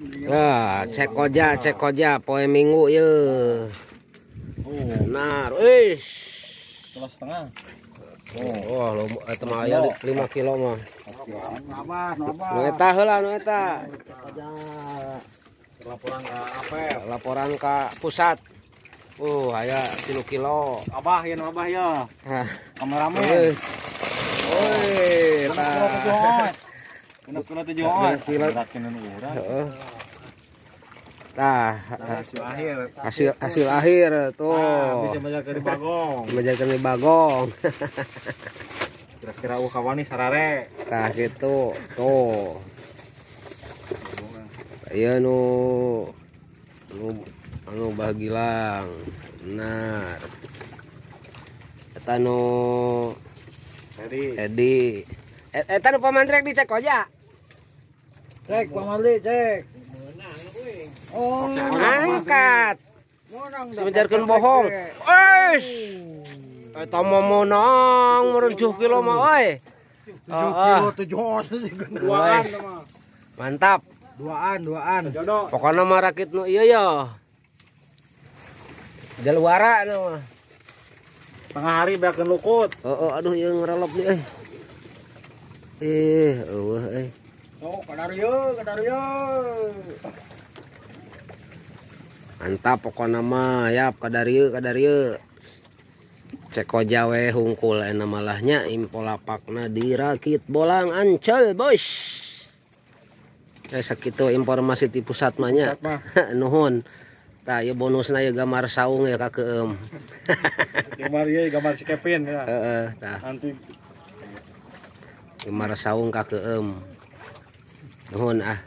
Nah, cek koja poe Minggu ye. Nah, wis. 1,5 kilo. Oh, lo eta mah aya 5 kilo mah. Nabah. Nu eta heula nu eta. Laporan ka APEL. Laporan ka pusat. Aya 3 kilo. Abah ya, abah ya. Hah. Kameramen. Oi, tah. 6 kilo 7 ons. Kilo. Heeh. Tah, hasil akhir. Hasil akhir tuh. Nah, bisa menjaga di Bagong. Menjaga di Bagong. Kira-kira kawani sarare. Tah gitu. Tuh. Ieu nu anu Bagilang. Benar. Eta nu Edi. Eta nu pamantrek dicek aja. Cek pamali cek. Oh, angkat. Semenjarkeun bohong. Eish. Eta mah menang meureun 7 kilo mah euy. 7 kilo 7 ons duaan. Mantap. Duaan. Pokona mah rakit nu ieu ya. Jaluara nu mah. Tengah hari beakeun lukut. Heeh, aduh ieu ngerelop deui euy. Eh, eueuh euy. Oh, kadar ieu, kadar ieu. Mantap pokona mah, yap kadar ieu, kadar ieu. Cek koja we hungkul ena malahnya info lapakna di Rakit Bolang Ancol, bos. Sakitu informasi ti pusat mah nya. Nuhun. Tah ieu bonusna ieu gambar saung ya ka keum. Gambar ieu gambar si Kevin ya. Heeh, tah. Nanti gambar saung ka keum. Nuhun ah.